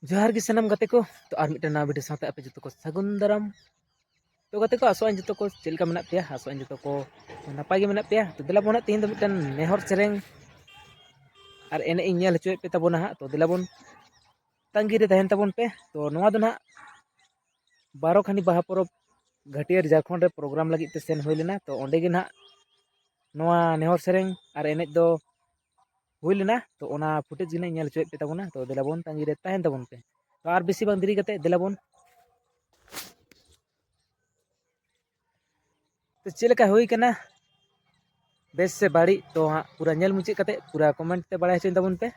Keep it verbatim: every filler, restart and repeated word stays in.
ᱡᱚᱦᱟᱨ ᱜᱮ ᱥᱟᱱᱟᱢ ᱜᱟᱛᱮ ᱠᱚ᱾ ᱛᱚ ᱟᱨ ᱢᱤᱫᱴᱮᱱ ᱱᱟᱣᱟ ᱵᱷᱤᱰᱤᱭᱳ ᱥᱟᱶᱛᱮ ᱟᱯᱮ ᱡᱚᱛᱚ ᱠᱚ ᱥᱟᱹᱜᱩᱱ ᱫᱟᱨᱟᱢ᱾ ᱛᱚ ᱜᱟᱛᱮ ᱠᱚ, ᱟᱥᱚᱜ ᱟᱹᱧ ᱡᱚᱛᱚ ᱠᱚ ᱪᱮᱫ ᱞᱮᱠᱟ ᱢᱮᱱᱟᱜ ᱯᱮᱭᱟ, ᱟᱥᱚᱜ ᱟᱹᱧ ᱡᱚᱛᱚ ᱠᱚ ᱱᱟᱯᱟᱭ ᱜᱮ ᱢᱮᱱᱟᱜ ᱯᱮᱭᱟ᱾ ᱛᱚ ᱫᱮᱞᱟ ᱵᱚᱱ ᱦᱟᱸᱜ ᱛᱮᱦᱮᱧ ᱫᱚ ᱢᱤᱫᱴᱮᱱ ᱱᱮᱦᱚᱨ ᱥᱮᱨᱮᱧ ᱟᱨ ᱮᱱᱮᱡ ᱤᱧ ᱧᱮᱞ ᱦᱚᱪᱚᱭᱮᱫ ᱯᱮ ᱛᱟᱵᱚᱱᱟ ᱦᱟᱸᱜ᱾ ᱛᱚ ᱫᱮᱞᱟ ᱵᱚᱱ ᱛᱟᱺᱜᱤ ᱨᱮ ᱛᱟᱦᱮᱱ ᱛᱟᱵᱚᱱ ᱯᱮ᱾ ᱛᱚ ᱱᱚᱣᱟ ᱫᱚ ᱱᱟᱦᱟᱜ ᱵᱟᱨᱚ ᱠᱷᱟᱱᱤ ᱵᱟᱦᱟ ᱯᱚᱨᱚᱵᱽ ᱜᱷᱟᱹᱴᱤᱭᱟᱹᱨ ᱡᱷᱟᱲᱠᱷᱚᱸᱰ ᱨᱮ ᱯᱨᱳᱜᱨᱟᱢ ᱞᱟᱹᱜᱤᱫ ᱛᱮ ᱥᱮᱱ ᱦᱩᱭ ᱞᱮᱱᱟ᱾ ᱛᱚ ᱚᱸᱰᱮ ᱜᱮ ᱱᱟᱦᱟᱜ ᱱᱚᱣᱟ ᱱᱮᱦᱚᱨ ᱥᱮᱨᱮᱧ ᱟᱨ ᱮᱱᱮᱡ ᱫᱚ ᱦᱩᱭ ᱞᱮᱱᱟ᱾ ᱛᱚ ᱚᱱᱟ ᱯᱷᱩᱴᱮᱡᱽ ᱜᱮ ᱱᱟᱦᱟᱜ ᱤᱧ ᱧᱮᱞ ᱦᱚᱪᱚᱭᱮᱫ ᱯᱮ ᱛᱟᱵᱚᱱᱟ᱾ ᱛᱚ ᱫᱮᱞᱟ ᱵᱚᱱ ᱛᱟᱺᱜᱤ ᱨᱮ ᱛᱟᱦᱮᱱ ᱛᱟᱵᱚᱱ ᱯᱮ᱾ ᱛᱚ ᱟᱨ ᱵᱮᱥᱤ ᱵᱟᱝ ᱫᱮᱨᱤ ᱠᱟᱛᱮ ᱫᱮᱞᱟ ᱵᱚᱱ᱾ ᱛᱚ ᱪᱮᱫ ᱞᱮᱠᱟ ᱦᱩᱭ ᱠᱟᱱᱟ, ᱵᱮᱥ ᱥᱮ ᱵᱟᱹᱲᱤᱡ, ᱛᱚ ᱦᱟᱸᱜ ᱯᱩᱨᱟᱹ ᱧᱮᱞ ᱢᱩᱪᱟᱹᱫ ᱠᱟᱛᱮ ᱯᱩᱨᱟᱹ ᱠᱚᱢᱮᱱᱴ ᱛᱮ ᱵᱟᱲᱟᱭ ᱦᱚᱪᱚᱧ ᱛᱟᱵᱚᱱ ᱯᱮ᱾